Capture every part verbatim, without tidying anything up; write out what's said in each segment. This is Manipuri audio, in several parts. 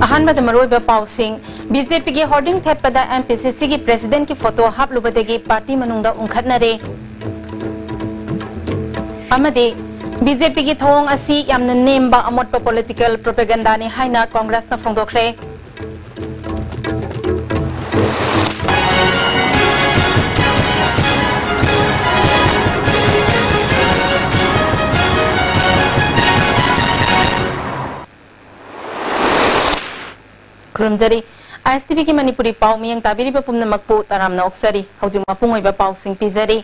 ꯑꯍꯥꯟꯕꯗ ꯃꯔꯨꯑꯣꯏꯕ ꯄꯥꯎꯁꯤꯡ꯫ ꯕꯤ ꯖꯦ ꯄꯤꯒꯤ ꯍꯣꯔꯗꯤꯡ ꯊꯦꯠꯄꯗ ꯑꯦꯝ ꯄꯤ ꯁꯤ ꯁꯤꯒꯤ ꯄ꯭ꯔꯦꯁꯤꯗꯦꯟꯠꯀꯤ ꯐꯣꯇꯣ ꯍꯥꯞꯂꯨꯕꯗꯒꯤ ꯄꯥꯔꯇꯤ ꯃꯅꯨꯡꯗ ꯎꯪꯈꯠꯅꯔꯦ꯫ ꯑꯃꯗꯤ ꯕꯤ ꯖꯦ ꯄꯤꯒꯤ ꯊꯧꯑꯣꯡ ꯑꯁꯤ ꯌꯥꯝꯅ ꯅꯦꯝꯕ ꯑꯃꯣꯠꯄ ꯄꯣꯂꯤꯇꯤꯀꯦꯜ ꯄ꯭ꯔꯣꯄꯦꯒꯦꯟꯗꯥꯅꯤ ꯍꯥꯏꯅ ꯀꯣꯡꯒ꯭ꯔꯦꯁꯅ ꯐꯣꯡꯗꯣꯛꯈ꯭ꯔꯦ꯫ ꯈꯨꯔꯨꯝꯖꯔꯤ꯫ ꯑꯥꯏ ꯑꯦꯁ ꯇꯤ ꯚꯤꯒꯤ ꯃꯅꯤꯄꯨꯔꯤ ꯄꯥꯎ ꯃꯤꯠꯌꯦꯡ ꯇꯥꯕꯤꯔꯤꯕ ꯄꯨꯝꯅꯃꯛꯄꯨ ꯇꯔꯥꯝꯅ ꯑꯣꯛꯆꯔꯤ꯫ ꯍꯧꯖꯤꯛ ꯃꯄꯨꯡ ꯑꯣꯏꯕ ꯄꯥꯎꯁꯤꯡ ꯄꯤꯖꯔꯤ꯫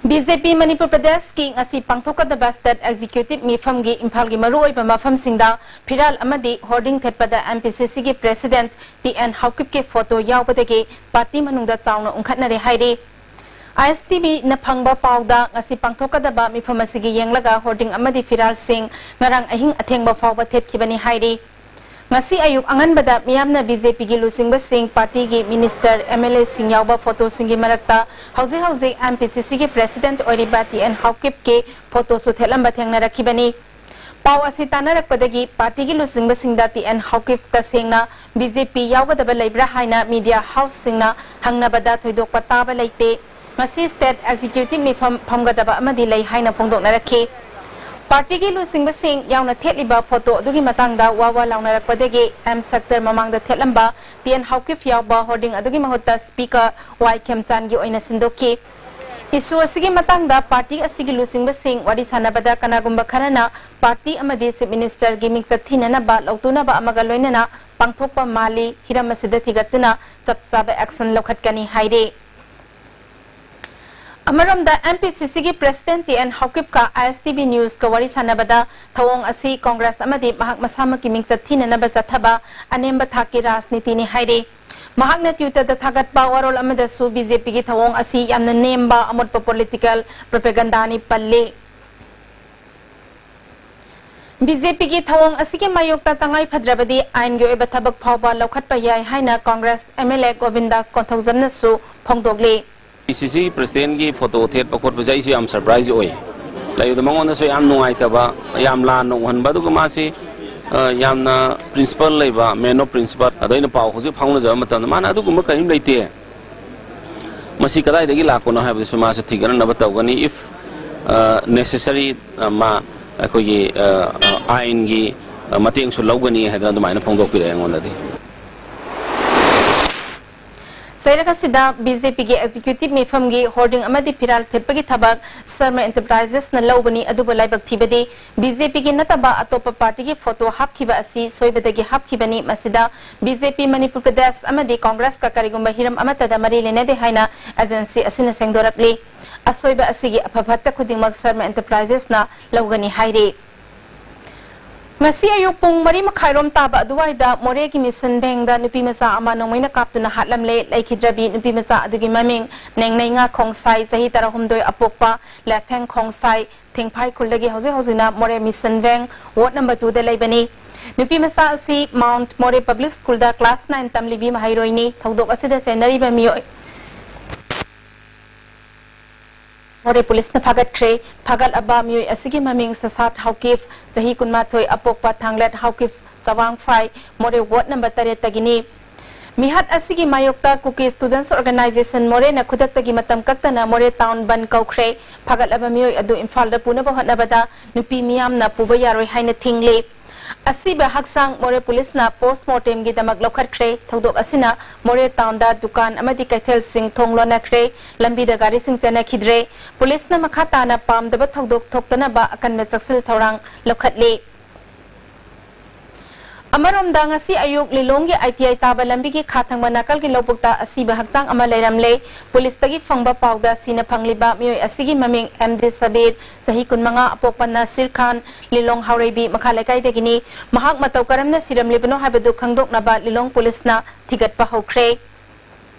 ꯕꯤ ꯖꯦ ꯄꯤ ꯃꯅꯤꯄꯨꯔ ꯄ꯭ꯔꯗꯦꯁꯀꯤ ꯉꯁꯤ ꯄꯥꯡꯊꯣꯛꯀꯗꯕ ꯁ꯭ꯇꯦꯠ ꯑꯦꯛꯖꯤꯀ꯭ꯌꯨꯇꯤꯚ ꯃꯤꯐꯝꯒꯤ ꯏꯝꯐꯥꯜꯒꯤ ꯃꯔꯨꯑꯣꯏꯕ ꯃꯐꯝꯁꯤꯡꯗ ꯐꯤꯔꯥꯜ ꯑꯃꯗꯤ ꯍꯣꯔꯗꯤꯡ ꯊꯦꯠꯄꯗ ꯑꯦꯝ ꯄꯤ ꯁꯤ ꯁꯤꯒꯤ ꯄ꯭ꯔꯦꯁꯤꯗꯦꯟꯠ ꯇꯤ ꯑꯦꯟ ꯍꯥꯎꯀꯤꯞꯀꯤ ꯐꯣꯇꯣ ꯌꯥꯎꯕꯗꯒꯤ ꯄꯥꯔꯇꯤ ꯃꯅꯨꯡꯗ ꯆꯥꯎꯅ ꯎꯪꯈꯠꯅꯔꯦ ꯍꯥꯏꯔꯤ꯫ ꯑꯥꯏ ꯑꯦꯁ ꯇꯤ ꯚꯤꯅ ꯐꯪꯕ ꯄꯥꯎꯗ ꯉꯁꯤ ꯄꯥꯡꯊꯣꯛꯀꯗꯕ ꯃꯤꯐꯝ ꯑꯁꯤꯒꯤ ꯌꯦꯡꯂꯒ ꯍꯣꯔꯗꯤꯡ ꯑꯃꯗꯤ ꯐꯤꯔꯥꯜꯁꯤꯡ ꯉꯔꯥꯡ ꯑꯍꯤꯡ ꯑꯊꯦꯡꯕ ꯐꯥꯎꯕ ꯊꯦꯠꯈꯤꯕꯅꯤ ꯍꯥꯏꯔꯤ꯫ ꯉꯁꯤ ꯑꯌꯨꯛ ꯑꯉꯟꯕꯗ ꯃꯤꯌꯥꯝꯅ ꯕꯤ ꯖꯦ ꯄꯤꯒꯤ ꯂꯨꯆꯤꯡꯕꯁꯤꯡ, ꯄꯥꯔꯇꯤꯒꯤ ꯃꯤꯅꯤꯁꯇꯔ, ꯑꯦꯝ ꯑꯦꯜ ꯑꯦꯁꯤꯡ ꯌꯥꯎꯕ ꯐꯣꯇꯣꯁꯤꯡꯒꯤ ꯃꯔꯛꯇ ꯍꯧꯖꯤꯛ ꯍꯧꯖꯤꯛ ꯑꯦꯝ ꯄꯤ ꯁꯤ ꯁꯤꯒꯤ ꯄ꯭ꯔꯦꯁꯤꯗꯦꯟꯠ ꯑꯣꯏꯔꯤꯕ ꯇꯤ ꯑꯦꯟ ꯍꯥꯎꯀꯤꯞꯀꯤ ꯐꯣꯇꯣꯁꯨ ꯊꯦꯠꯂꯝꯕ ꯊꯦꯡꯅꯔꯛꯈꯤꯕꯅꯤ꯫ ꯄꯥꯎ ꯑꯁꯤ ꯇꯥꯟꯅꯔꯛꯄꯗꯒꯤ ꯄꯥꯔꯇꯤꯒꯤ ꯂꯨꯆꯤꯡꯕꯁꯤꯡꯗ ꯇꯤ ꯑꯦꯟ ꯍꯥꯎꯀꯤꯞ ꯇꯁꯦꯡꯅ ꯕꯤ ꯖꯦ ꯄꯤ ꯌꯥꯎꯒꯗꯕ ꯂꯩꯕ꯭ꯔꯥ ꯍꯥꯏꯅ ꯃꯤꯗꯤꯌꯥ ꯍꯥꯎꯁꯁꯤꯡꯅ ꯍꯪꯅꯕꯗ ꯊꯣꯏꯗꯣꯛꯄ ꯇꯥꯕ ꯂꯩꯇꯦ꯫ ꯉꯁꯤ ꯁ꯭ꯇꯦꯠ ꯑꯦꯛꯖꯤꯀ꯭ꯌꯨꯇꯤꯚ ꯃꯤꯐꯝ ꯐꯝꯒꯗꯕ ꯑꯃꯗꯤ ꯂꯩ ꯍꯥꯏꯅ ꯐꯣꯡꯗꯣꯛꯅꯔꯛꯈꯤ꯫ ꯄꯥꯔꯇꯤꯒꯤ ꯂꯨꯆꯤꯡꯕꯁꯤꯡ ꯌꯥꯎꯅ ꯊꯦꯠꯂꯤꯕ ꯐꯣꯇꯣ ꯑꯗꯨꯒꯤ ꯃꯇꯥꯡꯗ ꯋꯥ ꯋꯥ ꯂꯥꯎꯅꯔꯛꯄꯗꯒꯤ ꯑꯦꯝ ꯁꯦꯛꯇꯔ ꯃꯃꯥꯡꯗ ꯊꯦꯠꯂꯝꯕ ꯇꯤ ꯑꯦꯟ ꯍꯥꯎꯀꯤꯞ ꯌꯥꯎꯕ ꯍꯣꯔꯗꯤꯡ ꯑꯗꯨꯒꯤ ꯃꯍꯨꯠꯇ ꯁ꯭ꯄꯤꯀꯔ ꯋꯥꯏ ꯈꯦꯝꯆꯥꯟꯒꯤ ꯑꯣꯏꯅ ꯁꯤꯟꯗꯣꯛꯈꯤ꯫ ꯏꯁꯨ ꯑꯁꯤꯒꯤ ꯃꯇꯥꯡꯗ ꯄꯥꯔꯇꯤ ꯑꯁꯤꯒꯤ ꯂꯨꯆꯤꯡꯕꯁꯤꯡ ꯋꯥꯔꯤ ꯁꯥꯟꯅꯕꯗ ꯀꯅꯥꯒꯨꯝꯕ ꯈꯔꯅ ꯄꯥꯔꯇꯤ ꯑꯃꯗꯤ ꯆꯤꯐ ꯃꯤꯅꯤꯁꯇꯔꯒꯤ ꯃꯤꯡꯆꯠ ꯊꯤꯅꯅꯕ ꯂꯧꯇꯨꯅꯕ ꯑꯃꯒ ꯂꯣꯏꯅꯅ ꯄꯥꯡꯊꯣꯛꯄ ꯃꯥꯜꯂꯤ꯫ ꯍꯤꯔꯝ ꯑꯁꯤꯗ ꯊꯤꯒꯠꯇꯨꯅ ꯆꯞ ꯆꯥꯕ ꯑꯦꯛꯁꯟ ꯂꯧꯈꯠꯀꯅꯤ ꯍꯥꯏꯔꯤ꯫ ꯑꯃꯔꯣꯝꯗ, ꯑꯦꯝ ꯄꯤ ꯁꯤ ꯁꯤꯒꯤ ꯄ꯭ꯔꯦꯁꯤꯗꯦꯟꯠ ꯇꯤ ꯑꯦꯟ ꯍꯥꯎꯀꯤꯞꯀ ꯑꯥꯏ ꯑꯦꯁ ꯇꯤ ꯚꯤ ꯅ꯭ꯌꯨꯁꯀ ꯋꯥꯔꯤ ꯁꯥꯟꯅꯕꯗ ꯊꯧꯑꯣꯡ ꯑꯁꯤ ꯀꯣꯡꯒ꯭ꯔꯦꯁ ꯑꯃꯗꯤ ꯃꯍꯥꯛ ꯃꯁꯥꯃꯛꯀꯤ ꯃꯤꯡꯆꯠ ꯊꯤꯅꯅꯕ ꯆꯠꯊꯕ ꯑꯅꯦꯝꯕ ꯊꯥꯛꯀꯤ ꯔꯥꯖꯅꯤꯇꯤꯅꯤ ꯍꯥꯏꯔꯤ꯫ ꯃꯍꯥꯛꯅ Twitter-ꯗ ꯊꯥꯒꯠꯄ ꯋꯥꯔꯣꯜ ꯑꯃꯗꯁꯨ BJP-ꯒꯤ ꯊꯧꯑꯣꯡ ꯑꯁꯤ ꯌꯥꯝꯅ ꯅꯦꯝꯕ ꯑꯃꯣꯠꯄ political propaganda-ꯅꯤ ꯄꯜꯂꯤ꯫ BJP-ꯒꯤ ꯊꯧꯑꯣꯡ ꯑꯁꯤꯒꯤ ꯃꯥꯌꯣꯛꯇ ꯇꯉꯥꯏ ꯐꯗ꯭ꯔꯕꯗꯤ ꯑꯥꯏꯟꯒꯤ ꯑꯣꯏꯕ ꯊꯕꯛ ꯐꯥꯎꯕ ꯂꯧꯈꯠꯄ ꯌꯥꯏ ꯍꯥꯏꯅ Congress MLA ꯒꯣꯕꯤꯟꯗꯥꯁ ꯀꯣꯟꯊꯧꯖꯝꯅꯁꯨ ꯐꯣꯡꯗꯣꯛꯂꯤ꯫ PCC President-ꯒꯤ photo ꯊꯦꯠꯄ ꯈꯣꯠꯄꯁꯦ ꯑꯩꯁꯨ ꯌꯥꯝ surprise ꯑꯣꯏ꯫ ꯂꯩꯕꯗ ꯃꯉꯣꯟꯗꯁꯨ ꯌꯥꯝ ꯅꯨꯡꯉꯥꯏꯇꯕ, ꯌꯥꯝ ꯂꯥꯟꯅ ꯎꯍꯟꯕ, ꯑꯗꯨꯒ ꯃꯥꯁꯤ, ꯑ, ꯌꯥꯝꯅ principle ꯂꯩꯕ, man of principle꯫ ꯑꯗꯣ ꯑꯩꯅ ꯄꯥꯎ ꯍꯧꯖꯤꯛ ꯐꯥꯎꯅꯖꯕ ꯃꯇꯝꯗ ꯃꯥꯅ ꯑꯗꯨꯒꯨꯝꯕ ꯀꯔꯤꯝ ꯂꯩꯇꯦ, ꯃꯁꯤ ꯀꯗꯥꯏꯗꯒꯤ ꯂꯥꯛꯄꯅꯣ ꯍꯥꯏꯕꯗꯨꯁꯨ ꯃꯥꯁꯨ ꯊꯤꯒꯠꯅꯅꯕ ꯇꯧꯒꯅꯤ꯫ If, ꯑ, necessary, ꯑ, ꯃꯥ ꯑꯩꯈꯣꯏꯒꯤ, ꯑ, ꯑ, ꯑꯥꯏꯟꯒꯤ, ꯑ, ꯃꯇꯦꯡꯁꯨ ꯂꯧꯒꯅꯤ ꯍꯥꯏꯗꯅ ꯑꯗꯨꯃꯥꯏꯅ ꯐꯣꯡꯗꯣꯛꯄꯤꯔꯛꯑꯦ ꯑꯩꯉꯣꯟꯗꯗꯤ꯫ ꯆꯩꯔꯛ ꯑꯁꯤꯗ BJP-ꯒꯤ executive ꯃꯤꯐꯝꯒꯤ hoarding ꯑꯃꯗꯤ ꯐꯤꯔꯥꯜ ꯊꯦꯠꯄꯒꯤ ꯊꯕꯛ Sharma Enterprises-ꯅ ꯂꯧꯕꯅꯤ, ꯑꯗꯨꯕꯨ ꯂꯥꯏꯕꯛ ꯊꯤꯕꯗꯤ BJP-ꯒꯤ ꯅꯠꯇꯕ ꯑꯇꯣꯞꯄ party-ꯒꯤ photo ꯍꯥꯞꯈꯤꯕ ꯑꯁꯤ ꯁꯣꯏꯕꯗꯒꯤ ꯍꯥꯞꯈꯤꯕꯅꯤ꯫ ꯃꯁꯤꯗ BJP ꯃꯅꯤꯄꯨꯔ ꯄ꯭ꯔꯗꯦꯁ ꯑꯃꯗꯤ Congress-ꯀ ꯀꯔꯤꯒꯨꯝꯕ ꯍꯤꯔꯝ ꯑꯃꯠꯇꯗ ꯃꯔꯤ ꯂꯩꯅꯗꯦ ꯍꯥꯏꯅ agency ꯑꯁꯤꯅ ꯁꯦꯡꯗꯣꯔꯛꯂꯤ꯫ ꯑꯁꯣꯏꯕ ꯑꯁꯤꯒꯤ ꯑꯐ ꯐꯠꯇ ꯈꯨꯗꯤꯡꯃꯛ Sharma Enterprises-ꯅ ꯂꯧꯒꯅꯤ ꯍꯥꯏꯔꯤ꯫ ꯉꯁꯤ ꯑꯌꯨꯛ ꯄꯨꯡ ꯃꯔꯤ ꯃꯈꯥꯏꯔꯣꯝ ꯇꯥꯕ ꯑꯗꯨꯋꯥꯏꯗ ꯃꯣꯔꯦꯒꯤ ꯃꯤꯁꯟ ꯚꯦꯟꯗ ꯅꯨꯄꯤ ꯃꯆꯥ ꯑꯃ ꯅꯣꯡꯃꯩꯅ ꯀꯥꯞꯇꯨꯅ ꯍꯥꯠꯂꯝꯂꯦ꯫ ꯂꯩꯈꯤꯗ꯭ꯔꯕꯤ ꯅꯨꯄꯤ ꯃꯆꯥ ꯑꯗꯨꯒꯤ ꯃꯃꯤꯡ ꯅꯦꯡꯅꯩꯉꯥ ꯈꯣꯡꯁꯥꯏ, ꯆꯍꯤ ꯇꯔꯥꯍꯨꯝꯗꯣꯏ ꯑꯄꯣꯛꯄ ꯂꯦꯊꯦꯡ ꯈꯣꯡꯁꯥꯏ, ꯊꯤꯡꯐꯥꯏ ꯈꯨꯜꯗꯒꯤ ꯍꯧꯖꯤꯛ ꯍꯧꯖꯤꯛꯅ ꯃꯣꯔꯦ ꯃꯤꯁꯟ ꯚꯦꯟ ward number two-ꯗ ꯂꯩꯕꯅꯤ꯫ ꯅꯨꯄꯤ ꯃꯆꯥ ꯑꯁꯤ Mount ꯃꯣꯔꯦ Public School-ꯗ class nine ꯇꯝꯂꯤꯕꯤ ꯃꯍꯩꯔꯣꯏꯅꯤ꯫ ꯊꯧꯗꯣꯛ ꯑꯁꯤꯗ ꯆꯦꯟꯅꯔꯤꯕ ꯃꯤꯑꯣꯏ ꯃꯣꯔꯦ ꯄꯨꯂꯤꯁꯅ ꯐꯥꯒꯠꯈ꯭ꯔꯦ꯫ ꯐꯥꯒꯠꯂꯕ ꯃꯤꯑꯣꯏ ꯑꯁꯤꯒꯤ ꯃꯃꯤꯡ ꯁꯁꯥꯠ ꯍꯥꯎꯀꯤꯞ, ꯆꯍꯤ ꯀꯨꯟꯃꯥꯊꯣꯏ, ꯑꯄꯣꯛꯄ ꯊꯥꯡꯂꯦꯠ ꯍꯥꯎꯀꯤꯞ, ꯆꯋꯥꯡꯐꯥꯏ, ꯃꯣꯔꯦ ward number ꯇꯔꯦꯠꯇꯒꯤꯅꯤ꯫ ꯃꯤꯍꯥꯠ ꯑꯁꯤꯒꯤ ꯃꯥꯌꯣꯛꯇ Kuki Students Organisation ꯃꯣꯔꯦꯅ ꯈꯨꯗꯛꯇꯒꯤ ꯃꯇꯝ ꯀꯛꯇꯅ ꯃꯣꯔꯦ town ꯕꯟ ꯀꯧꯈ꯭ꯔꯦ꯫ ꯐꯥꯒꯠꯂꯕ ꯃꯤꯑꯣꯏ ꯑꯗꯨ ꯏꯝꯐꯥꯜꯗ ꯄꯨꯅꯕ ꯍꯣꯠꯅꯕꯗ ꯅꯨꯄꯤ ꯃꯤꯌꯥꯝꯅ ꯄꯨꯕ ꯌꯥꯔꯣꯏ ꯍꯥꯏꯅ ꯊꯤꯡꯂꯤ꯫ ꯑꯁꯤꯕ ꯍꯛꯆꯥꯡ ꯃꯣꯔꯦ ꯄꯨꯂꯤꯁꯅ post mortem-ꯒꯤꯗꯃꯛ ꯂꯧꯈꯠꯈ꯭ꯔꯦ꯫ ꯊꯧꯗꯣꯛ ꯑꯁꯤꯅ ꯃꯣꯔꯦ town-ꯗ ꯗꯨꯀꯥꯟ ꯑꯃꯗꯤ ꯀꯩꯊꯦꯜꯁꯤꯡ ꯊꯣꯡ ꯂꯣꯟꯅꯈ꯭ꯔꯦ꯫ ꯂꯝꯕꯤꯗ ꯒꯥꯔꯤꯁꯤꯡ ꯆꯦꯟꯅꯈꯤꯗ꯭ꯔꯦ꯫ ꯄꯨꯂꯤꯁꯅ ꯃꯈꯥ ꯇꯥꯅ ꯄꯥꯝꯗꯕ ꯊꯧꯗꯣꯛ ꯊꯣꯛꯇꯅꯕ ꯑꯀꯟꯕ ꯆꯦꯛꯁꯤꯜ ꯊꯧꯔꯥꯡ ꯂꯧꯈꯠꯂꯤ꯫ ꯑꯃꯔꯣꯝꯗ, ꯉꯁꯤ ꯑꯌꯨꯛ ꯂꯤꯂꯣꯡꯒꯤ ꯑꯥꯏ ꯇꯤ ꯑꯥꯏ ꯇꯥꯕ ꯂꯝꯕꯤꯒꯤ ꯈꯥ ꯊꯪꯕ ꯅꯥꯀꯜꯒꯤ ꯂꯧꯕꯨꯛꯇ ꯑꯁꯤꯕ ꯍꯛꯆꯥꯡ ꯑꯃ ꯂꯩꯔꯝꯂꯦ꯫ ꯄꯨꯂꯤꯁꯇꯒꯤ ꯐꯪꯕ ꯄꯥꯎꯗ ꯁꯤꯅ ꯐꯪꯂꯤꯕ ꯃꯤꯑꯣꯏ ꯑꯁꯤꯒꯤ ꯃꯃꯤꯡ ꯑꯦꯝ ꯗꯤ ꯁꯕꯤꯔ, ꯆꯍꯤ ꯀꯨꯟꯃꯉꯥ, ꯑꯄꯣꯛꯄ ꯅꯁꯤꯔ ꯈꯥꯟ, ꯂꯤꯂꯣꯡ ꯍꯥꯎꯔꯩꯕꯤ ꯃꯈꯥ ꯂꯩꯀꯥꯏꯗꯒꯤꯅꯤ꯫ ꯃꯍꯥꯛ ꯃꯇꯧ ꯀꯔꯝꯅ ꯁꯤꯔꯝꯂꯤꯕꯅꯣ ꯍꯥꯏꯕꯗꯨ ꯈꯪꯗꯣꯛꯅꯕ ꯂꯤꯂꯣꯡ ꯄꯨꯂꯤꯁꯅ ꯊꯤꯒꯠꯄ ꯍꯧꯈ꯭ꯔꯦ꯫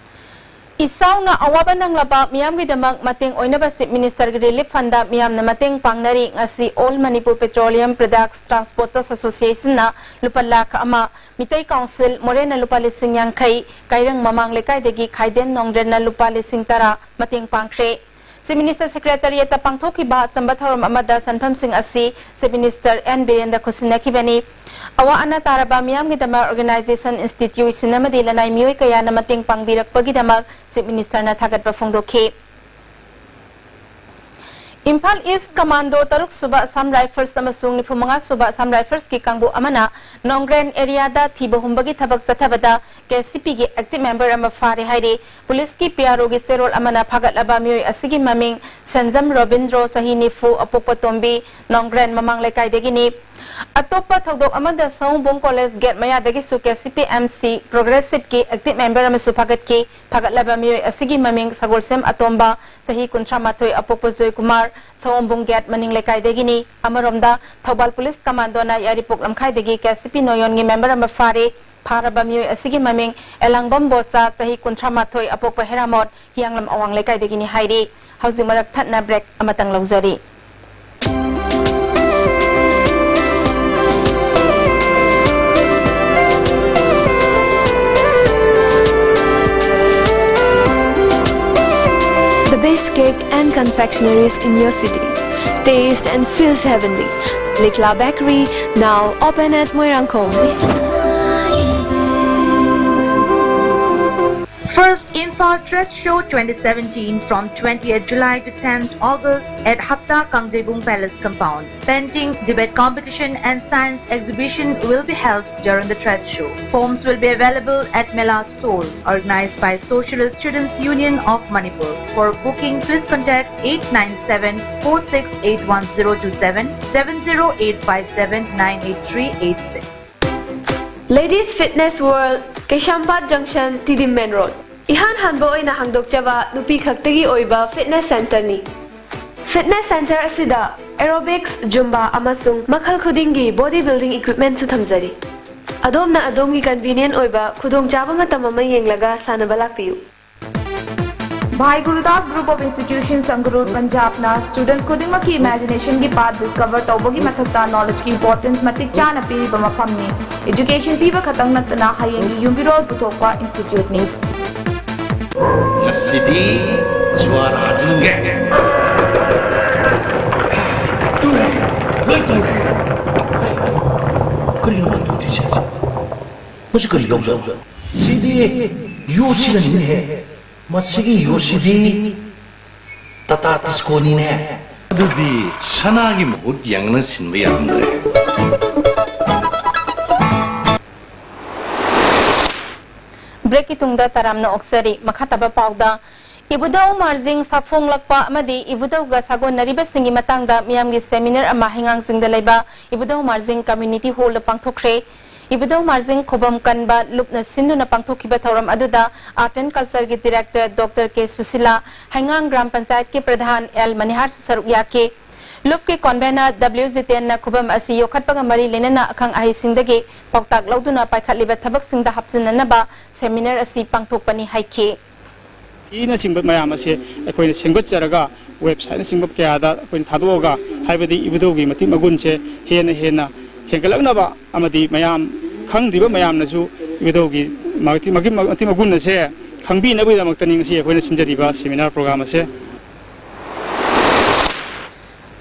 ꯏꯆꯥꯎꯅ ꯑꯋꯥꯕ ꯅꯪꯂꯕ ꯃꯤꯌꯥꯝꯒꯤꯗꯃꯛ ꯃꯇꯦꯡ ꯑꯣꯏꯅꯕ Chief Minister ꯒꯤ Relief Fund ꯗ ꯃꯤꯌꯥꯝꯅ ꯃꯇꯦꯡ ꯄꯥꯡꯅꯔꯤ꯫ ꯉꯁꯤ All Manipur Petroleum Products Transporters Association ꯅ ꯂꯨꯄꯥ ꯂꯥꯈ ꯑꯃ, ꯃꯤꯇꯩ Council ꯃꯣꯔꯦꯅ ꯂꯨꯄꯥ ꯂꯤꯁꯤꯡ ꯌꯥꯡꯈꯩ, ꯀꯥꯏꯔꯪ ꯃꯃꯥꯡ ꯂꯩꯀꯥꯏꯗꯒꯤ ꯈꯥꯏꯗꯦꯝ ꯅꯣꯡꯗ꯭ꯔꯦꯟꯅ ꯂꯨꯄꯥ ꯂꯤꯁꯤꯡ ꯇꯔꯥ ꯃꯇꯦꯡ ꯄꯥꯡꯈ꯭ꯔꯦ꯫ Chief Minister Secretariat ꯇ ꯄꯥꯡꯊꯣꯛꯈꯤꯕ ꯑꯆꯝꯕ ꯊꯧꯔꯝ ꯑꯃꯗ ꯁꯦꯟꯐꯝꯁꯤꯡ ꯑꯁꯤ Chief Minister ꯑꯦꯟ ꯕꯤꯔꯦꯟꯗ ꯈꯨꯠꯁꯤꯟꯅꯈꯤꯕꯅꯤ꯫ ꯑꯋꯥ ꯑꯅꯥ ꯇꯥꯔꯕ ꯃꯤꯌꯥꯝꯒꯤꯗꯃꯛ organization, institution ꯑꯃꯗꯤ ꯂꯅꯥꯏ ꯃꯤꯑꯣꯏ ꯀꯌꯥꯅ ꯃꯇꯦꯡ ꯄꯥꯡꯕꯤꯔꯛꯄꯒꯤꯗꯃꯛ Chief Minister ꯅ ꯊꯥꯒꯠꯄ ꯐꯣꯡꯗꯣꯛꯈꯤ꯫ ꯏꯝꯐꯥꯜ East Commando ꯇꯔꯨꯛ ꯁꯨꯕ Assam Rifles ꯑꯃꯁꯨꯡ ꯅꯤꯐꯨ ꯃꯉꯥ ꯁꯨꯕ Assam Rifles ꯀꯤ ꯀꯥꯡꯕꯨ ꯑꯃꯅ ꯅꯣꯡꯒ꯭ꯔꯦꯟ area ꯗ ꯊꯤꯕ ꯍꯨꯝꯕꯒꯤ ꯊꯕꯛ ꯆꯠꯊꯕꯗ ꯀꯦ ꯁꯤ ꯄꯤ ꯒꯤ active member ꯑꯃ ꯐꯥꯔꯦ ꯍꯥꯏꯔꯤ꯫ ꯄꯨꯂꯤꯁꯀꯤ ꯄꯤ ꯑꯥꯔ ꯑꯣ ꯒꯤ ꯆꯦꯔꯣꯜ ꯑꯃꯅ ꯐꯥꯒꯠꯂꯕ ꯃꯤꯑꯣꯏ ꯑꯁꯤꯒꯤ ꯃꯃꯤꯡ ꯁꯦꯟꯖꯝ ꯔꯣꯕꯤꯟꯗ꯭ꯔꯣ, ꯆꯍꯤ ꯅꯤꯐꯨ, ꯑꯄꯣꯛꯄ ꯇꯣꯝꯕꯤ, ꯅꯣꯡꯒ꯭ꯔꯦꯟ ꯃꯃꯥꯡ ꯂꯩꯀꯥꯏꯗꯒꯤꯅꯤ꯫ ꯑꯇꯣꯞꯄ ꯊꯧꯗꯣꯛ ꯑꯃꯗ ꯁꯑꯣꯝꯕꯨꯡ College gate ꯃꯌꯥꯗꯒꯤꯁꯨ K C P M C Progressive ꯀꯤ active member ꯑꯃꯁꯨ ꯐꯥꯒꯠꯈꯤ꯫ ꯐꯥꯒꯠꯂꯕ ꯃꯤꯑꯣꯏ ꯑꯁꯤꯒꯤ ꯃꯃꯤꯡ ꯁꯒꯣꯜꯁꯦꯝ ꯑꯇꯣꯝꯕ, ꯆꯍꯤ ꯀꯨꯟꯊ꯭ꯔꯥ ꯃꯥꯊꯣꯏ, ꯑꯄꯣꯛꯄ ꯖꯣꯏꯀꯨꯃꯥꯔ, ꯁꯑꯣꯝꯕꯨꯡ gate ꯃꯅꯤꯡ ꯂꯩꯀꯥꯏꯗꯒꯤꯅꯤ꯫ ꯑꯃꯔꯣꯝꯗ, ꯊꯧꯕꯥꯜ ꯄꯨꯂꯤꯁ ꯀꯃꯥꯟꯗꯣꯅ ꯌꯥꯏꯔꯤꯄꯣꯛ ꯂꯝꯈꯥꯏꯗꯒꯤ ꯀꯦ ꯁꯤ ꯄꯤ ꯅꯣꯌꯣꯟꯒꯤ member ꯑꯃ ꯐꯥꯔꯦ꯫ ꯐꯥꯔꯕ ꯃꯤꯑꯣꯏ ꯑꯁꯤꯒꯤ ꯃꯃꯤꯡ ꯑꯦꯂꯥꯡꯕꯝ ꯕꯣꯆꯥ, ꯆꯍꯤ ꯀꯨꯟꯊ꯭ꯔꯥ ꯃꯥꯊꯣꯏ, ꯑꯄꯣꯛꯄ ꯍꯦꯔꯥꯃꯣꯠ, ꯍꯤꯌꯥꯡꯂꯝ ꯑꯋꯥꯡ ꯂꯩꯀꯥꯏꯗꯒꯤꯅꯤ ꯍꯥꯏꯔꯤ꯫ ꯍꯧꯖꯤꯛ ꯃꯔꯛ ꯊꯠꯅ break ꯑꯃꯇꯪ ꯂꯧꯖꯔꯤ꯫ The best cake and confectionaries in your city. Taste and feels heavenly. Likla Bakery, now open at Moirangkhom. First Imphal Trade Show twenty seventeen from twentieth July to tenth August at Hapta Kangjeibung Palace compound. Painting, debate competition and science exhibition will be held during the trade show. Forms will be available at Mela stalls, organized by Socialist Students Union of Manipur. For booking, please contact eight nine seven four six eight one zero two seven, seven zero eight five seven nine eight three eight six. Ladies Fitness World, Keishampad Junction, Tidim Main Road꯫ ꯏꯍꯥꯟ ꯍꯥꯟꯕ ꯑꯣꯏꯅ ꯍꯥꯡꯗꯣꯛꯆꯕ ꯅꯨꯄꯤ ꯈꯛꯇꯒꯤ ꯑꯣꯏꯕ fitness centreꯅꯤ꯫ Fitness centre ꯑꯁꯤꯗ aerobics, Zumba ꯑꯃꯁꯨꯡ ꯃꯈꯜ ꯈꯨꯗꯤꯡꯒꯤ body building equipmentꯁꯨ ꯊꯝꯖꯔꯤ꯫ ꯑꯗꯣꯝꯅ ꯑꯗꯣꯝꯒꯤ convenient ꯑꯣꯏꯕ ꯈꯨꯗꯣꯡꯆꯥꯕ ꯃꯇꯝ ꯑꯃ ꯌꯦꯡꯂꯒ ꯁꯥꯟꯅꯕ ꯂꯥꯛꯄꯤꯌꯨ꯫ Bhai Gurudas Group of Institutions, Sangrur, Punjabꯅ students ꯈꯨꯗꯤꯡꯃꯛꯀꯤ imaginationꯒꯤ path discover ꯇꯧꯕꯒꯤ ꯃꯊꯛꯇ knowledgeꯀꯤ importance ꯃꯇꯤꯛ ꯆꯥꯅ ꯄꯤꯔꯤꯕ ꯃꯐꯝꯅꯤ꯫ Education ꯄꯤꯕ ꯈꯛꯇꯪ ꯅꯠꯇꯅ ꯍꯌꯦꯡꯒꯤ ꯌꯨꯝꯕꯤꯔꯣꯜ ꯄꯨꯊꯣꯛꯄ instituteꯅꯤ꯫ ꯉꯁꯤꯗꯤ ꯖ꯭ꯋꯥꯔ ꯍꯥꯖꯤꯟꯒꯦ꯫ ꯇꯨꯔꯦ, ꯂꯣꯏ ꯇꯨꯔꯦ꯫ ꯀꯔꯤꯅꯣ ꯃꯥ ꯇꯨꯗ꯭ꯔꯤꯁꯦ? ꯃꯁꯤ ꯀꯔꯤ ꯌꯥꯎꯖꯥꯠꯅꯣ? ꯁꯤꯗꯤ ꯌꯣꯠꯁꯤꯅꯅꯤꯅꯦꯍꯦ꯫ ꯃꯁꯤꯒꯤ ꯌꯣꯠꯁꯤꯗꯤ ꯇꯥꯇꯥ ꯇꯤꯁꯀꯣꯅꯤꯅꯦ꯫ ꯑꯗꯨꯗꯤ ꯁꯅꯥꯒꯤ ꯃꯍꯨꯠ ꯌꯦꯡꯅ ꯁꯤꯟꯕ ꯌꯥꯔꯝꯗ꯭ꯔꯦ꯫ ꯕ꯭ꯔꯦꯛꯀꯤ ꯇꯨꯡꯗ ꯇꯔꯥꯝꯅ ꯑꯣꯛꯆꯔꯤ꯫ ꯃꯈꯥ ꯇꯥꯕ ꯄꯥꯎꯗ, ꯏꯕꯨꯙꯧ ꯃꯥꯔꯖꯤꯡ ꯁꯥꯐꯣꯡꯂꯛꯄ ꯑꯃꯗꯤ ꯏꯕꯨꯙꯧꯒ ꯁꯥꯒꯣꯟꯅꯔꯤꯕꯁꯤꯡꯒꯤ ꯃꯇꯥꯡꯗ ꯃꯤꯌꯥꯝꯒꯤ ꯁꯦꯃꯤꯅꯥꯔ ꯑꯃ ꯍꯩꯉꯥꯡꯁꯤꯡꯗ ꯂꯩꯕ ꯏꯕꯨꯙꯧ ꯃꯥꯔꯖꯤꯡ ꯀꯝꯃ꯭ꯌꯨꯅꯤꯇꯤ ꯍꯣꯜꯗ ꯄꯥꯡꯊꯣꯛꯈ꯭ꯔꯦ꯫ ꯏꯕꯨꯙꯧ ꯃꯥꯔꯖꯤꯡ ꯈꯨꯕꯝ ꯀꯟꯕ ꯂꯨꯞꯅ ꯁꯤꯟꯗꯨꯅ ꯄꯥꯡꯊꯣꯛꯈꯤꯕ ꯊꯧꯔꯝ ꯑꯗꯨꯗ Art and Cultureꯒꯤ director Doctor K ꯁꯨꯁꯤꯂꯥ, ꯍꯩꯉꯥꯡ ꯒ꯭ꯔꯥꯝ ꯄꯟꯆꯥꯌꯠꯀꯤ ꯄ꯭ꯔꯙꯥꯟ ꯑꯦꯜ ꯃꯅꯤꯍꯥꯔꯁꯨ ꯁꯔꯨꯛ ꯌꯥꯈꯤ꯫ ꯂꯨꯞꯀꯤ convener W ꯖꯤꯇꯦꯟꯅ ꯈꯨꯕꯝ ꯑꯁꯤ ꯌꯣꯛꯈꯠꯄꯒ ꯃꯔꯤ ꯂꯩꯅꯅ ꯑꯈꯪ ꯑꯍꯩꯁꯤꯡꯗꯒꯤ ꯄꯥꯎꯇꯥꯛ ꯂꯧꯗꯨꯅ ꯄꯥꯏꯈꯠꯂꯤꯕ ꯊꯕꯛꯁꯤꯡꯗ ꯍꯥꯞꯆꯤꯟꯅꯅꯕ ꯁꯦꯃꯤꯅꯥꯔ ꯑꯁꯤ ꯄꯥꯡꯊꯣꯛꯄꯅꯤ ꯍꯥꯏꯈꯤ꯫ ꯏꯅꯆꯤꯡꯕ ꯃꯌꯥꯝ ꯑꯁꯦ ꯑꯩꯈꯣꯏꯅ ꯁꯦꯝꯒꯠꯆꯔꯒ websiteꯅꯆꯤꯡꯕ ꯀꯌꯥꯗ ꯑꯩꯈꯣꯏꯅ ꯊꯥꯗꯣꯛꯑꯒ, ꯍꯥꯏꯕꯗꯤ ꯏꯕꯨꯙꯧꯒꯤ ꯃꯇꯤꯛ ꯃꯒꯨꯟꯁꯦ ꯍꯦꯟꯅ ꯍꯦꯟꯅ ꯍꯦꯟꯒꯠꯂꯛꯅꯕ ꯑꯃꯗꯤ ꯃꯌꯥꯝ ꯈꯪꯗ꯭ꯔꯤꯕ ꯃꯌꯥꯝꯅꯁꯨ ꯏꯕꯨꯙꯧꯒꯤ ꯃꯇꯤꯛ ꯃꯇꯤꯛ ꯃꯒꯨꯟ ꯑꯁꯦ ꯈꯪꯕꯤꯅꯕꯒꯤꯗꯃꯛꯇꯅꯤ ꯉꯁꯤ ꯑꯩꯈꯣꯏꯅ ꯁꯤꯟꯖꯔꯤꯕ seminar program ꯑꯁꯦ꯫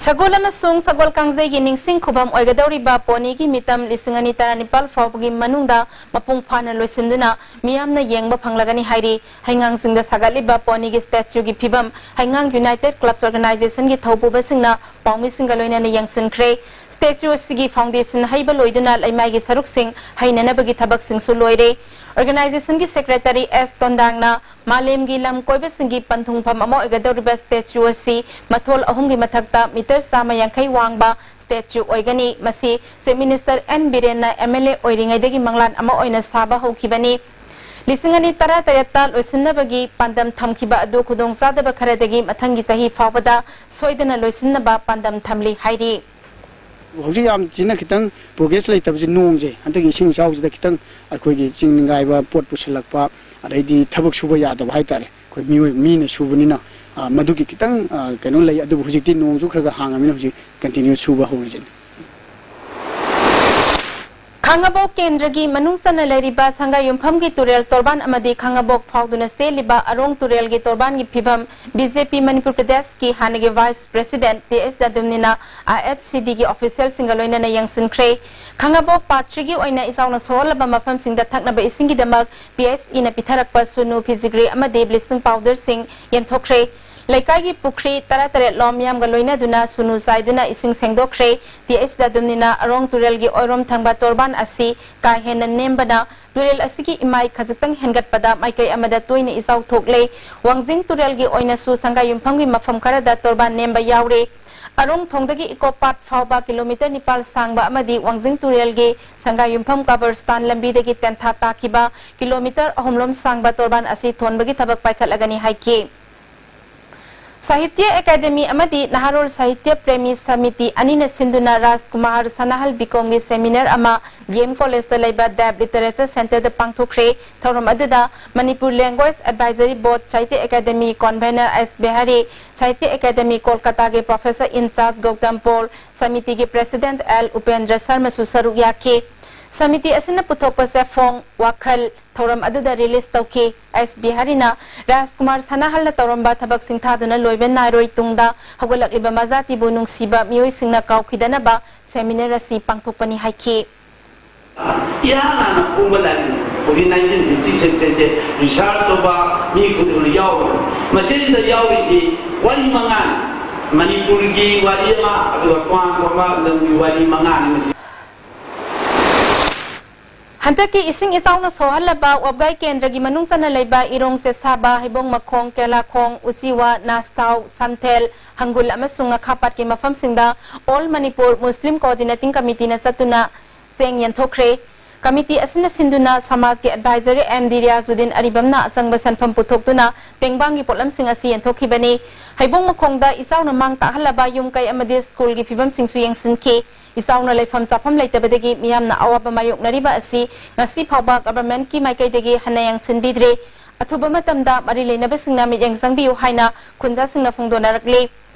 ꯁꯒꯣꯜ ꯑꯃꯁꯨꯡ ꯁꯒꯣꯜ ꯀꯥꯡꯖꯩꯒꯤ ꯅꯤꯡꯁꯤꯡ ꯈꯨꯕꯝ ꯑꯣꯏꯒꯗꯧꯔꯤꯕ ꯄꯣꯅꯤꯒꯤ ꯃꯤꯇꯝ ꯂꯤꯁꯤꯡ ꯑꯅꯤ ꯇꯔꯥꯅꯤꯄꯥꯜ ꯐꯥꯎꯕꯒꯤ ꯃꯅꯨꯡꯗ ꯃꯄꯨꯡ ꯐꯥꯅ ꯂꯣꯏꯁꯤꯟꯗꯨꯅ ꯃꯤꯌꯥꯝꯅ ꯌꯦꯡꯕ ꯐꯪꯂꯒꯅꯤ ꯍꯥꯏꯔꯤ꯫ ꯍꯩꯉꯥꯡꯁꯤꯡꯗ ꯁꯥꯒꯠꯂꯤꯕ ꯄꯣꯅꯤꯒꯤ statueꯒꯤ ꯐꯤꯕꯝ ꯍꯩꯉꯥꯡ United Clubs Organizationꯒꯤ ꯊꯧꯄꯨꯕꯁꯤꯡꯅ ꯄꯥꯎꯃꯤꯁꯤꯡꯒ ꯂꯣꯏꯅꯅ ꯌꯦꯡꯁꯤꯟꯈ꯭ꯔꯦ꯫ Statue ꯑꯁꯤꯒꯤ foundation ꯍꯩꯕ ꯂꯣꯏꯗꯨꯅ ꯂꯩꯃꯥꯏꯒꯤ ꯁꯔꯨꯛꯁꯤꯡ ꯍꯩꯅꯅꯕꯒꯤ ꯊꯕꯛꯁꯤꯡꯁꯨ ꯂꯣꯏꯔꯦ꯫ Organization ꯒꯤ Secretary S ꯇꯣꯟꯗꯥꯡꯅ ꯃꯥꯂꯦꯝꯒꯤ ꯂꯝ ꯀꯣꯏꯕꯁꯤꯡꯒꯤ ꯄꯟꯊꯨꯡꯐꯝ ꯑꯃ ꯑꯣꯏꯒꯗꯧꯔꯤꯕ statue ꯑꯁꯤ ꯃꯊꯣꯜ ꯑꯍꯨꯝꯒꯤ ꯃꯊꯛꯇ meter ꯆꯥꯝꯃ ꯌꯥꯡꯈꯩ ꯋꯥꯡꯕ statue ꯑꯣꯏꯒꯅꯤ꯫ ꯃꯁꯤ Chief Minister N ꯕꯤꯔꯦꯟꯅ M L A ꯑꯣꯏꯔꯤꯉꯩꯗꯒꯤ ꯃꯪꯂꯥꯟ ꯑꯃ ꯑꯣꯏꯅ ꯁꯥꯕ ꯍꯧꯈꯤꯕꯅꯤ꯫ ꯂꯤꯁꯤꯡ ꯑꯅꯤ ꯇꯔꯥꯇꯔꯦꯠꯇ ꯂꯣꯏꯁꯤꯟꯅꯕꯒꯤ ꯄꯥꯟꯗꯝ ꯊꯝꯈꯤꯕ ꯑꯗꯨ ꯈꯨꯗꯣꯡꯆꯥꯗꯕ ꯈꯔꯗꯒꯤ ꯃꯊꯪꯒꯤ ꯆꯍꯤ ꯐꯥꯎꯕꯗ ꯁꯣꯏꯗꯅ ꯂꯣꯏꯁꯤꯟꯅꯕ ꯄꯥꯟꯗꯝ ꯊꯝꯂꯤ ꯍꯥꯏꯔꯤ꯫ ꯍꯧꯖꯤꯛ ꯌꯥꯝ ꯊꯤꯅ ꯈꯤꯇꯪ progress ꯂꯩꯇꯕꯁꯦ ꯅꯣꯡꯁꯦ, ꯍꯟꯗꯛꯀꯤ ꯏꯁꯤꯡ ꯏꯆꯥꯎꯁꯤꯗ ꯈꯤꯇꯪ ꯑꯩꯈꯣꯏꯒꯤ ꯆꯤꯡ ꯅꯤꯡꯒꯥꯏꯕ, ꯄꯣꯠ ꯄꯨꯁꯤꯜꯂꯛꯄ, ꯑꯗꯩꯗꯤ ꯊꯕꯛ ꯁꯨꯕ ꯌꯥꯗꯕ ꯍꯥꯏꯇꯥꯔꯦ꯫ ꯑꯩꯈꯣꯏ ꯃꯤꯑꯣꯏ, ꯃꯤꯅ ꯁꯨꯕꯅꯤꯅ, ꯑ, ꯃꯗꯨꯒꯤ ꯈꯤꯇꯪ, ꯑ, ꯀꯩꯅꯣ ꯂꯩ꯫ ꯑꯗꯨꯕꯨ ꯍꯧꯖꯤꯛꯇꯤ ꯅꯣꯡꯁꯨ ꯈꯔ ꯈꯔ ꯍꯥꯡꯉꯃꯤꯅ ꯍꯧꯖꯤꯛ continue ꯁꯨꯕ ꯍꯧꯔꯤꯁꯤꯅꯤ꯫ ꯈꯥꯡꯉꯕꯣꯛ ꯀꯦꯟꯗ꯭ꯔꯒꯤ ꯃꯅꯨꯡ ꯆꯟꯅ ꯂꯩꯔꯤꯕ ꯁꯪꯒꯥꯏꯌꯨꯝꯐꯝꯒꯤ ꯇꯨꯔꯦꯜ ꯇꯣꯔꯕꯥꯟ ꯑꯃꯗꯤ ꯈꯥꯡꯉꯕꯣꯛ ꯐꯥꯎꯗꯨꯅ ꯆꯦꯜꯂꯤꯕ ꯑꯔꯣꯡ ꯇꯨꯔꯦꯜꯒꯤ ꯇꯣꯔꯕꯥꯟꯒꯤ ꯐꯤꯕꯝ B J P ꯃꯅꯤꯄꯨꯔ ꯄ꯭ꯔꯗꯦꯁꯀꯤ ꯍꯥꯟꯅꯒꯤ Vice President T S ꯖꯥꯗꯨꯝꯅꯤꯅ I F C D ꯒꯤ official ꯁꯤꯡꯒ ꯂꯣꯏꯅꯅ ꯌꯦꯡꯁꯤꯟꯈ꯭ꯔꯦ꯫ ꯈꯥꯡꯉꯕꯣꯛ ꯄꯥꯠ ꯊ꯭ꯔꯤꯒꯤ ꯑꯣꯏꯅ ꯏꯆꯥꯎꯅ ꯁꯣꯛꯍꯜꯂꯕ ꯃꯐꯝꯁꯤꯡꯗ ꯊꯛꯅꯕ ꯏꯁꯤꯡꯒꯤꯗꯃꯛ P H E ꯅ ꯄꯤꯊꯔꯛꯄ ꯁꯨꯅꯨ, ꯐꯤꯖꯤꯒ꯭ꯔꯤ ꯑꯃꯗꯤ bleaching powder ꯁꯤꯡ ꯌꯦꯟꯊꯣꯛꯈ꯭ꯔꯦ꯫ ꯂꯩꯀꯥꯏꯒꯤ ꯄꯨꯈ꯭ꯔꯤ ꯇꯔꯥꯇꯔꯦꯠ ꯂꯣꯝ ꯃꯤꯌꯥꯝꯒ ꯂꯣꯏꯅꯗꯨꯅ ꯁꯨꯅꯨ ꯆꯥꯏꯗꯨꯅ ꯏꯁꯤꯡ ꯁꯦꯡꯗꯣꯛꯈ꯭ꯔꯦ꯫ T S ꯖꯥꯗꯨꯝꯅꯤꯅ ꯑꯔꯣꯡ ꯇꯨꯔꯦꯜꯒꯤ ꯑꯣꯏꯔꯣꯝ ꯊꯪꯕ ꯇꯣꯔꯕꯥꯟ ꯑꯁꯤ ꯀꯥ ꯍꯦꯟꯅ ꯅꯦꯝꯕꯅ ꯇꯨꯔꯦꯜ ꯑꯁꯤꯒꯤ ꯏꯃꯥꯏ ꯈꯖꯤꯛꯇꯪ ꯍꯦꯟꯒꯠꯄꯗ ꯃꯥꯏꯀꯩ ꯑꯃꯗ ꯇꯣꯏꯅ ꯏꯆꯥꯎ ꯊꯣꯛꯂꯦ꯫ ꯋꯥꯡꯖꯤꯡ ꯇꯨꯔꯦꯜꯒꯤ ꯑꯣꯏꯅꯁꯨ ꯁꯪꯒꯥꯏꯌꯨꯝꯐꯝꯒꯤ ꯃꯐꯝ ꯈꯔꯗ ꯇꯣꯔꯕꯥꯟ ꯅꯦꯝꯕ ꯌꯥꯎꯔꯦ꯫ ꯑꯔꯣꯡ ꯊꯣꯡꯗꯒꯤ ꯏꯀꯣ ꯄꯥꯠ ꯐꯥꯎꯕ ꯀꯤꯂꯣꯃꯤꯇꯔ ꯅꯤꯄꯥꯜ ꯁꯥꯡꯕ ꯑꯃꯗꯤ ꯋꯥꯡꯖꯤꯡ ꯇꯨꯔꯦꯜꯒꯤ ꯁꯪꯒꯥꯏꯌꯨꯝꯐꯝ ꯀꯕꯔꯁꯇꯥꯟ ꯂꯝꯕꯤꯗꯒꯤ ꯇꯦꯟꯊꯥ ꯇꯥꯈꯤꯕ ꯀꯤꯂꯣꯃꯤꯇꯔ ꯑꯍꯨꯝ ꯂꯣꯝ ꯁꯥꯡꯕ ꯇꯣꯔꯕꯥꯟ ꯑꯁꯤ ꯊꯣꯟꯕꯒꯤ ꯊꯕꯛ ꯄꯥꯏꯈꯠꯂꯒꯅꯤ ꯍꯥꯏꯈꯤ꯫ ꯁꯥꯍꯤꯇ꯭ꯌ ꯑꯦꯀꯥꯗꯦꯃꯤ ꯑꯃꯗꯤ ꯅꯍꯥꯔꯣꯜ ꯁꯥꯍꯤꯇ꯭ꯌ ꯄ꯭ꯔꯦꯃꯤ ꯁꯃꯤꯇꯤ ꯑꯅꯤꯅ ꯁꯤꯟꯗꯨꯅ ꯔꯥꯖꯀꯨꯃꯥꯔ ꯁꯅꯥꯍꯜ ꯕꯤꯀꯣꯝꯒꯤ seminar ꯑꯃ D M College ꯇ ꯂꯩꯕ Deaf Literature Center ꯗ ꯄꯥꯡꯊꯣꯛꯈ꯭ꯔꯦ꯫ ꯊꯧꯔꯝ ꯑꯗꯨꯗ Manipur Language Advisory Board, Sahitya academy convener S Bihari, Sahitya academy ꯀꯣꯜꯀꯇꯥꯒꯤ professor in charge Gautam Paul, ꯁꯃꯤꯇꯤꯒꯤ president L ꯎꯄꯦꯟꯗ꯭ꯔ ꯁꯔꯃꯁꯨ ꯁꯔꯨꯛ ꯌꯥꯈꯤ꯫ ꯁꯃꯤꯇꯤ ꯑꯁꯤꯅ ꯄꯨꯊꯣꯛꯄ ꯆꯦꯐꯣꯡ, ꯋꯥꯈꯜ, ꯊꯧꯔꯝ ꯑꯗꯨꯗ release ꯇꯧꯈꯤ꯫ S ꯕꯤꯍꯥꯔꯤꯅ ꯔꯥꯖꯀꯨꯃꯥꯔ ꯁꯅꯥꯍꯜꯅ ꯇꯧꯔꯝꯕ ꯊꯕꯛ ꯁꯤꯡꯊꯥꯗꯨꯅ ꯂꯣꯏꯕ ꯅꯥꯏꯔꯣꯏ, ꯇꯨꯡꯗ ꯍꯧꯒꯠꯂꯛꯂꯤꯕ ꯃꯖꯥꯇꯤꯕꯨ ꯅꯨꯡꯁꯤꯕ ꯃꯤꯑꯣꯏꯁꯤꯡꯅ ꯀꯥꯎꯈꯤꯗꯅꯕ seminar ꯑꯁꯤ ꯄꯥꯡꯊꯣꯛꯄꯅꯤ ꯍꯥꯏꯈꯤ꯫ ꯏꯍꯥꯟ ꯍꯥꯟꯅ ꯐꯣꯡꯕ ꯂꯥꯏꯔꯤꯛꯅꯤ꯫ ꯀꯣꯚꯤꯗ ꯅꯥꯏꯟꯇꯤꯟ ꯐꯤꯐꯇꯤ ꯁꯦꯟꯆꯨꯔꯤꯁꯦ research ꯇꯧꯕ ꯃꯤ ꯈꯨꯗꯤꯡꯃꯛ ꯌꯥꯎꯔꯤ꯫ ꯃꯁꯤꯗ ꯌꯥꯎꯔꯤꯁꯤ ꯋꯥꯔꯤ ꯃꯉꯥꯅꯤ꯫ ꯃꯅꯤꯄꯨꯔꯒꯤ ꯋꯥꯔꯤ ꯑꯃ, ꯑꯗꯨꯒ ꯇꯣꯉꯥꯟ ꯇꯣꯉꯥꯟꯕ ꯂꯝꯒꯤ ꯋꯥꯔꯤ ꯃꯉꯥꯅꯤ ꯃꯁꯤ꯫ ꯍꯟꯗꯛꯀꯤ ꯏꯁꯤꯡ ꯏꯆꯥꯎꯅ ꯁꯣꯛꯍꯜꯂꯕ ꯋꯥꯕꯒꯥꯏ ꯀꯦꯟꯗ꯭ꯔꯒꯤ ꯃꯅꯨꯡ ꯆꯟꯅ ꯂꯩꯕ ꯏꯔꯣꯡ ꯆꯦꯁꯥꯕ, ꯍꯩꯕꯣꯡ ꯃꯈꯣꯡ, ꯀꯦꯂꯥꯈꯣꯡ, ꯎꯆꯤꯋꯥ, ꯅꯥꯁꯊꯥꯎ, ꯁꯝꯊꯦꯜ, ꯍꯪꯒꯨꯜ ꯑꯃꯁꯨꯡ ꯉꯥꯈꯥꯄꯥꯠꯀꯤ ꯃꯐꯝꯁꯤꯡꯗ All Manipur Muslim Coordinating Committeeꯅ ꯆꯠꯇꯨꯅ ꯆꯦꯡ ꯌꯦꯟꯊꯣꯛꯈ꯭ꯔꯦ꯫ ꯀꯃꯤꯇꯤ ꯑꯁꯤꯅ ꯁꯤꯟꯗꯨꯅ ꯁꯃꯥꯖꯀꯤ ꯑꯦꯗꯚꯥꯏꯖꯔ ꯑꯦꯝ ꯗꯤ ꯔꯤꯌꯥꯖꯨꯗꯤꯟ ꯑꯔꯤꯕꯝꯅ ꯑꯆꯪꯕ ꯁꯦꯟꯐꯝ ꯄꯨꯊꯣꯛꯇꯨꯅ ꯇꯦꯡꯕꯥꯡꯒꯤ ꯄꯣꯠꯂꯝꯁꯤꯡ ꯑꯁꯤ ꯌꯦꯟꯊꯣꯛꯈꯤꯕꯅꯤ꯫ ꯍꯩꯕꯣꯡ ꯃꯈꯣꯡꯗ ꯏꯆꯥꯎꯅ ꯃꯥꯡ ꯇꯥꯛꯍꯜꯂꯕ ꯌꯨꯝ ꯀꯩ ꯑꯃꯗꯤ ꯁ꯭ꯀꯨꯜꯒꯤ ꯐꯤꯕꯝꯁꯤꯡꯁꯨ ꯌꯦꯡꯁꯤꯟꯈꯤ꯫ ꯏꯆꯥꯎꯅ ꯂꯩꯐꯝ ꯆꯥꯐꯝ ꯂꯩꯇꯕꯗꯒꯤ ꯃꯤꯌꯥꯝꯅ ꯑꯋꯥꯕ ꯃꯥꯌꯣꯛꯅꯔꯤꯕ ꯑꯁꯤ ꯉꯁꯤ ꯐꯥꯎꯕ ꯒꯚꯔꯟꯃꯦꯟꯠꯀꯤ ꯃꯥꯏꯀꯩꯗꯒꯤ ꯍꯟꯅ ꯌꯦꯡꯁꯤꯟꯕꯤꯗ꯭ꯔꯤ꯫ ꯑꯊꯨꯕ ꯃꯇꯝꯗ ꯃꯔꯤ ꯂꯩꯅꯕꯁꯤꯡꯅ ꯃꯤꯠꯌꯦꯡ ꯆꯪꯕꯤꯌꯨ ꯍꯥꯏꯅ ꯈꯨꯟꯖꯥꯁꯤꯡꯅ ꯐꯣꯡꯗꯣꯛꯅꯔꯛꯂꯤ꯫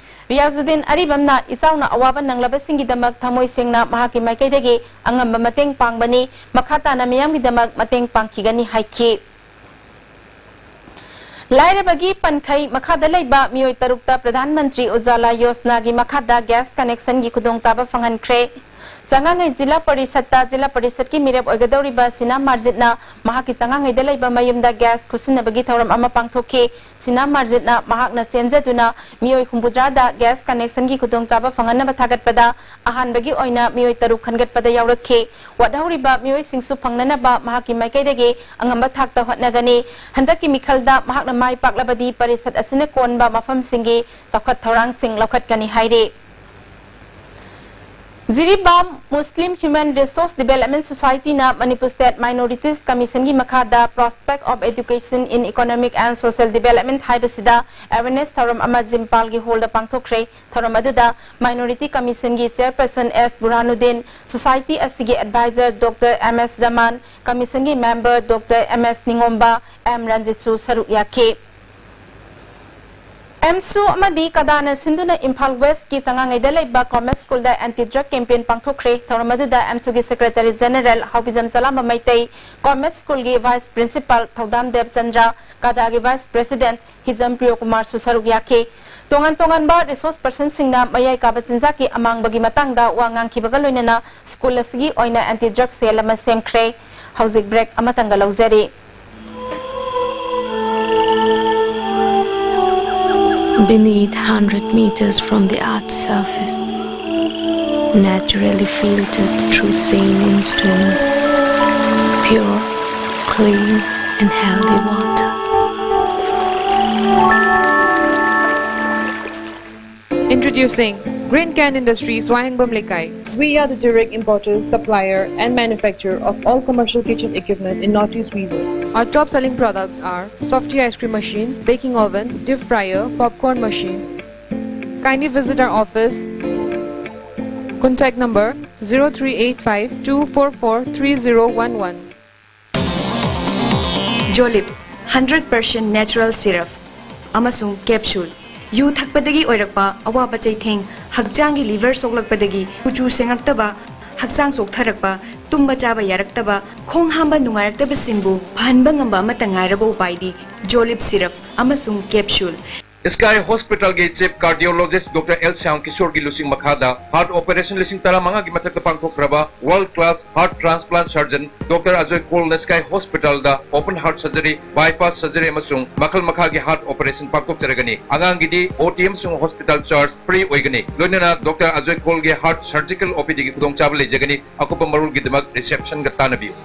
ꯔꯤꯌꯥꯖꯨꯗꯤꯟ ꯑꯔꯤꯕꯝꯅ ꯏꯆꯥꯎꯅ ꯑꯋꯥꯕ ꯅꯪꯂꯕꯁꯤꯡꯒꯤꯗꯃꯛ ꯊꯃꯣꯏ ꯁꯦꯡꯅ ꯃꯍꯥꯛꯀꯤ ꯃꯥꯏꯀꯩꯗꯒꯤ ꯑꯉꯝꯕ ꯃꯇꯦꯡ ꯄꯥꯡꯕꯅꯤ, ꯃꯈꯥ ꯇꯥꯅ ꯃꯤꯌꯥꯝꯒꯤꯗꯃꯛ ꯃꯇꯦꯡ ꯄꯥꯡꯈꯤꯒꯅꯤ ꯍꯥꯏꯈꯤ꯫ ꯂꯥꯏꯔꯕꯒꯤ ꯄꯟꯈꯩ ꯃꯈꯥꯗ ꯂꯩꯕ ꯃꯤꯑꯣꯏ ꯇꯔꯨꯛꯇ ꯄ꯭ꯔꯙꯥꯟ ꯃꯟꯇ꯭ꯔꯤ ꯎꯖꯥꯂꯥ ꯌꯣꯖꯅꯥꯒꯤ ꯃꯈꯥꯗ ꯒ꯭ꯌꯥꯁ ꯀꯅꯦꯛꯁꯟꯒꯤ ꯈꯨꯗꯣꯡꯆꯥꯕ ꯐꯪꯍꯟꯈ꯭ꯔꯦ꯫ ꯆꯉꯥꯉꯩ ꯖꯤꯂꯥ ꯄꯔꯤꯁꯠꯇ ꯖꯤꯂꯥ ꯄꯔꯤꯁꯠꯀꯤ ꯃꯤꯔꯦꯞ ꯑꯣꯏꯒꯗꯧꯔꯤꯕ ꯁꯤꯅꯥ ꯃꯥꯔꯖꯤꯠꯅ ꯃꯍꯥꯛꯀꯤ ꯆꯉꯥꯉꯩꯗ ꯂꯩꯕ ꯃꯌꯨꯝꯗ ꯒ꯭ꯌꯥꯁ ꯈꯨꯠꯁꯤꯟꯅꯕꯒꯤ ꯊꯧꯔꯝ ꯑꯃ ꯄꯥꯡꯊꯣꯛꯈꯤ꯫ ꯁꯤꯅꯥ ꯃꯥꯔꯖꯤꯠꯅ ꯃꯍꯥꯛꯅ ꯆꯦꯟꯖꯗꯨꯅ ꯃꯤꯑꯣꯏ ꯍꯨꯝꯐꯨꯇꯔꯥꯗ ꯒ꯭ꯌꯥꯁ ꯀꯅꯦꯛꯁꯟꯒꯤ ꯈꯨꯗꯣꯡꯆꯥꯕ ꯐꯪꯍꯟꯅꯕ ꯊꯥꯒꯠꯄꯗ ꯑꯍꯥꯟꯕꯒꯤ ꯑꯣꯏꯅ ꯃꯤꯑꯣꯏ ꯇꯔꯨꯛ ꯈꯟꯒꯠꯄꯗ ꯌꯥꯎꯔꯛꯈꯤ꯫ ꯋꯥꯠꯍꯧꯔꯤꯕ ꯃꯤꯑꯣꯏꯁꯤꯡꯁꯨ ꯐꯪꯅꯅꯕ ꯃꯍꯥꯛꯀꯤ ꯃꯥꯏꯀꯩꯗꯒꯤ ꯑꯉꯝꯕ ꯊꯥꯛꯇ ꯍꯣꯠꯅꯒꯅꯤ꯫ ꯍꯟꯗꯛꯀꯤ ꯃꯤꯈꯜꯗ ꯃꯍꯥꯛꯅ ꯃꯥꯏ ꯄꯥꯛꯂꯕꯗꯤ ꯄꯔꯤꯁꯠ ꯑꯁꯤꯅ ꯀꯣꯟꯕ ꯃꯐꯝꯁꯤꯡꯒꯤ ꯆꯥꯎꯈꯠ ꯊꯧꯔꯥꯡꯁꯤꯡ ꯂꯧꯈꯠꯀꯅꯤ ꯍꯥꯏꯔꯤ꯫ Jiribam Muslim Human Resource Development Societyꯅ Manipur State Minorities Commissionꯒꯤ ꯃꯈꯥꯗ Prospect of Education in Economic and Social Development ꯍꯥꯏꯕꯁꯤꯗ awareness ꯊꯧꯔꯝ ꯑꯃ ꯖꯤꯝꯄꯥꯜꯒꯤ ꯍꯣꯜꯗ ꯄꯥꯡꯊꯣꯛꯈ꯭ꯔꯦ꯫ ꯊꯧꯔꯝ ꯑꯗꯨꯗ Minority Commissionꯒꯤ Chairperson ꯑꯦꯁ ꯕꯨꯔꯍꯥꯅꯨꯗꯤꯟ, Society ꯑꯁꯤꯒꯤ Advisor ꯗꯣꯛꯇꯔ ꯑꯦꯝ ꯑꯦꯁ ꯖꯃꯥꯟ, Commissionꯒꯤ Member ꯗꯣꯛꯇꯔ ꯑꯦꯝ ꯑꯦꯁ ꯅꯤꯉꯣꯝꯕ, ꯑꯦꯝ ꯔꯟꯖꯤꯠꯁꯨ ꯁꯔꯨꯛ ꯌꯥꯈꯤ꯫ ꯑꯦꯝꯁꯨ ꯑꯃꯗꯤ ꯀꯗꯥꯅ ꯁꯤꯟꯗꯨꯅ ꯏꯝꯐꯥꯜ ꯋꯦꯁꯀꯤ ꯆꯉꯥꯉꯩꯗ ꯂꯩꯕ ꯀꯣꯃꯦꯠ ꯁ꯭ꯀꯨꯜꯗ anti drug campaign ꯄꯥꯡꯊꯣꯛꯈ꯭ꯔꯦ꯫ ꯊꯧꯔꯝ ꯑꯗꯨꯗ ꯑꯦꯝꯁꯨꯒꯤ Secretary General ꯍꯥꯎꯕꯤꯖꯝ ꯆꯂꯥꯝꯕ ꯃꯩꯇꯩ, ꯀꯣꯃꯦꯠ ꯁ꯭ꯀꯨꯜꯒꯤ Vice Principal ꯊꯧꯗꯥꯝ ꯗꯦꯕꯆꯟꯗ꯭ꯔ, ꯀꯗꯥꯒꯤ Vice President ꯍꯤꯖꯝ ꯄ꯭ꯔꯤꯌꯣꯀꯨꯃꯥꯔꯁꯨ ꯁꯔꯨꯛ ꯌꯥꯈꯤ꯫ ꯇꯣꯉꯥꯟ ꯇꯣꯉꯥꯟꯕ resource personꯁꯤꯡꯅ ꯃꯌꯥꯏ ꯀꯥꯕ ꯆꯤꯟꯖꯥꯛꯀꯤ ꯑꯃꯥꯡꯕꯒꯤ ꯃꯇꯥꯡꯗ ꯋꯥ ꯉꯥꯡꯈꯤꯕꯒ ꯂꯣꯏꯅꯅ ꯁ꯭ꯀꯨꯜ ꯑꯁꯤꯒꯤ ꯑꯣꯏꯅ anti drug cell ꯑꯃ ꯁꯦꯝꯈ꯭ꯔꯦ꯫ ꯍꯧꯖꯤꯛ break ꯑꯃꯇꯪꯒ ꯂꯧꯖꯔꯤ꯫ Beneath, hundred meters from the earth's surface, naturally filtered through saline stones, pure, clean, and healthy water. Introducing Green Can Industries, Waihengpam Leikai. We are the direct importer, supplier, and manufacturer of all commercial kitchen equipment in Northeast region. Our top selling products are softy ice cream machine, baking oven, deep fryer, popcorn machine. Kindly visit our office. Contact number zero three eight five two four four three zero one one. Jolib, hundred percent natural syrup ꯑꯃꯁꯨꯡ capsule꯫ ꯌꯨ ꯊꯛꯄꯗꯒꯤ ꯑꯣꯏꯔꯛꯄ ꯑꯋꯥꯕ ꯆꯩꯊꯦꯡ, ꯍꯛꯆꯥꯡꯒꯤ liver ꯁꯣꯛꯂꯛꯄꯗꯒꯤ ꯀꯨꯆꯨ ꯁꯦꯡꯉꯛꯇꯕ, ꯍꯛꯆꯥꯡ ꯆꯣꯛꯊꯔꯛꯄ, ꯇꯨꯝꯕ ꯆꯥꯕ ꯌꯥꯔꯛꯇꯕ, ꯈꯣꯡ ꯍꯥꯝꯕ ꯅꯨꯡꯉꯥꯏꯔꯛꯇꯕꯁꯤꯡꯕꯨ ꯐꯍꯟꯕ ꯉꯝꯕ ꯑꯃꯠꯇ ꯉꯥꯏꯔꯕ ꯎꯄꯥꯏꯗꯤ Jolib syrup ꯑꯃꯁꯨꯡ capsule꯫ Sky Hospitalꯒꯤ Chief Cardiologist Doctor L Shyam ꯀꯤꯁꯣꯔꯒꯤ ꯂꯨꯆꯤꯡ ꯃꯈꯥꯗ heart operation ꯂꯤꯁꯤꯡ ꯇꯔꯥꯃꯉꯥꯒꯤ ꯃꯊꯛꯇ ꯄꯥꯡꯊꯣꯛꯈ꯭ꯔꯕ world class heart transplant surgeon Doctor Ajoy ꯈꯣꯜꯅ Sky Hospitalꯗ open heart surgery, bypass surgery ꯑꯃꯁꯨꯡ ꯃꯈꯜ ꯃꯈꯥꯒꯤ heart operation ꯄꯥꯡꯊꯣꯛꯆꯔꯒꯅꯤ꯫ ꯑꯉꯥꯡꯒꯤꯗꯤ OT ꯑꯃꯁꯨꯡ hospital charge free ꯑꯣꯏꯒꯅꯤ꯫ ꯂꯣꯏꯅꯅ Doctor ꯑꯖꯣꯏ ꯈꯣꯜꯒꯤ heart surgical OPDꯒꯤ ꯈꯨꯗꯣꯡꯆꯥꯕ ꯂꯩꯖꯒꯅꯤ꯫ ꯑꯀꯨꯞꯄ ꯃꯔꯣꯜꯒꯤꯗꯃꯛ receptionꯒ ꯇꯥꯟꯅꯕꯤꯌꯨ꯫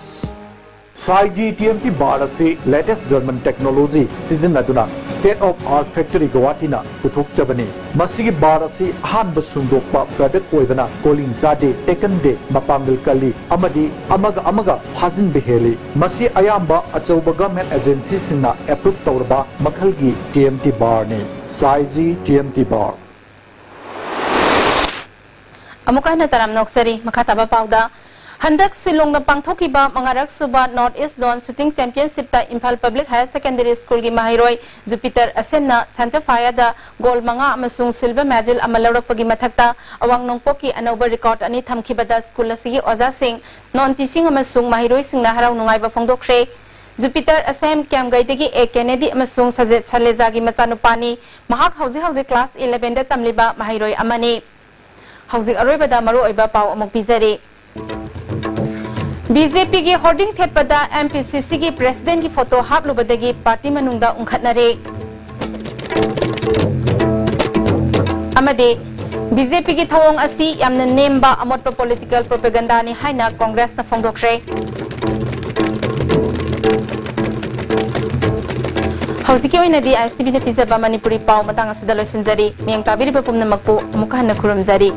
Saiji TMT bar ꯑꯁꯤ latest German technology ꯁꯤꯖꯤꯟꯅꯗꯨꯅ state of art factory ꯒꯧꯍꯥꯇꯤꯅ ꯄꯨꯊꯣꯛꯆꯕꯅꯤ꯫ ꯃꯁꯤꯒꯤ bar ꯑꯁꯤ ꯑꯍꯥꯟꯕ ꯁꯨꯡꯗꯣꯛꯄ product ꯑꯣꯏꯕꯅ cooling ꯆꯥꯗꯦ, ꯇꯦꯛꯀꯟꯗꯦ, ꯃꯄꯥꯡꯒꯜ ꯀꯜꯂꯤ ꯑꯃꯗꯤ ꯑꯃꯒ ꯑꯃꯒ ꯐꯥꯖꯤꯟꯕ ꯍꯦꯜꯂꯤ꯫ ꯃꯁꯤ ꯑꯌꯥꯝꯕ ꯑꯆꯧꯕ government agencyꯁꯤꯡꯅ approve ꯇꯧꯔꯕ ꯃꯈꯜꯒꯤ TMT barꯅꯤ꯫ Saiji TMT bar꯫ ꯑꯃꯨꯛ ꯍꯟꯅ ꯇꯔꯥꯝꯅ ꯑꯣꯛꯆꯔꯤ꯫ ꯃꯈꯥ ꯇꯥꯕ ꯄꯥꯎꯗ, ꯍꯟꯗꯛ ꯁꯤꯂꯣꯡꯗ ꯄꯥꯡꯊꯣꯛꯈꯤꯕ ꯃꯉꯥꯔꯛ ꯁꯨꯕ North East Zone Shooting Championshipꯇ Imphal Public Higher Secondary Schoolꯒꯤ ꯃꯍꯩꯔꯣꯏ ꯖꯨꯄꯤꯇꯔ ꯑꯁꯦꯝꯅ center fireꯗ gold ꯃꯉꯥ ꯑꯃꯁꯨꯡ silver medal ꯑꯃ ꯂꯧꯔꯛꯄꯒꯤ ꯃꯊꯛꯇ ꯑꯋꯥꯡ ꯅꯣꯡꯄꯣꯛꯀꯤ ꯑꯅꯧꯕ record ꯑꯅꯤ ꯊꯝꯈꯤꯕꯗ school ꯑꯁꯤꯒꯤ ꯑꯣꯖꯥꯁꯤꯡ, non teaching ꯑꯃꯁꯨꯡ ꯃꯍꯩꯔꯣꯏꯁꯤꯡꯅ ꯍꯔꯥꯎ ꯅꯨꯡꯉꯥꯏꯕ ꯐꯣꯡꯗꯣꯛꯈ꯭ꯔꯦ꯫ ꯖꯨꯄꯤꯇꯔ ꯑꯁꯦꯝ ꯀ꯭ꯌꯥꯝꯒꯩꯗꯒꯤ A ꯀꯦꯅꯦꯗꯤ ꯑꯃꯁꯨꯡ ꯁꯖꯦꯠ ꯁꯂꯦꯖꯥꯒꯤ ꯃꯆꯥꯅꯨꯄꯥꯅꯤ꯫ ꯃꯍꯥꯛ ꯍꯧꯖꯤꯛ ꯍꯧꯖꯤꯛ class elevenꯗ ꯇꯝꯂꯤꯕ ꯃꯍꯩꯔꯣꯏ ꯑꯃꯅꯤ꯫ ꯍꯧꯖꯤꯛ ꯑꯔꯣꯏꯕꯗ ꯃꯔꯨꯑꯣꯏꯕ ꯄꯥꯎ ꯑꯃꯨꯛ ꯄꯤꯖꯔꯤ꯫ BJPꯒꯤ hoarding ꯊꯦꯠꯄꯗ MPCCꯒꯤ presidentꯀꯤ photo ꯍꯥꯞꯂꯨꯕꯗꯒꯤ party ꯃꯅꯨꯡꯗ ꯎꯪꯈꯠꯅꯔꯦ꯫ ꯑꯃꯗꯤ ꯕꯤ ꯖꯦ ꯄꯤꯒꯤ ꯊꯧꯑꯣꯡ ꯑꯁꯤ ꯌꯥꯝꯅ ꯅꯦꯝꯕ ꯑꯃꯣꯠꯄ political propagandaꯅꯤ ꯍꯥꯏꯅ ꯀꯣꯡꯒ꯭ꯔꯦꯁꯅ ꯐꯣꯡꯗꯣꯛꯈ꯭ꯔꯦ꯫ ꯍꯧꯖꯤꯛꯀꯤ ꯑꯣꯏꯅꯗꯤ ꯑꯥꯏ ꯑꯦꯁ ꯇꯤ ꯚꯤꯅ ꯄꯤꯖꯕ ꯃꯅꯤꯄꯨꯔꯤ ꯄꯥꯎ ꯃꯇꯥꯡ ꯑꯁꯤꯗ ꯂꯣꯏꯁꯤꯟꯖꯔꯤ꯫ ꯃꯤꯠꯌꯦꯡ ꯇꯥꯕꯤꯔꯤꯕ ꯄꯨꯝꯅꯃꯛꯄꯨ ꯑꯃꯨꯛꯀ ꯍꯟꯅ ꯈꯨꯔꯨꯝꯖꯔꯤ꯫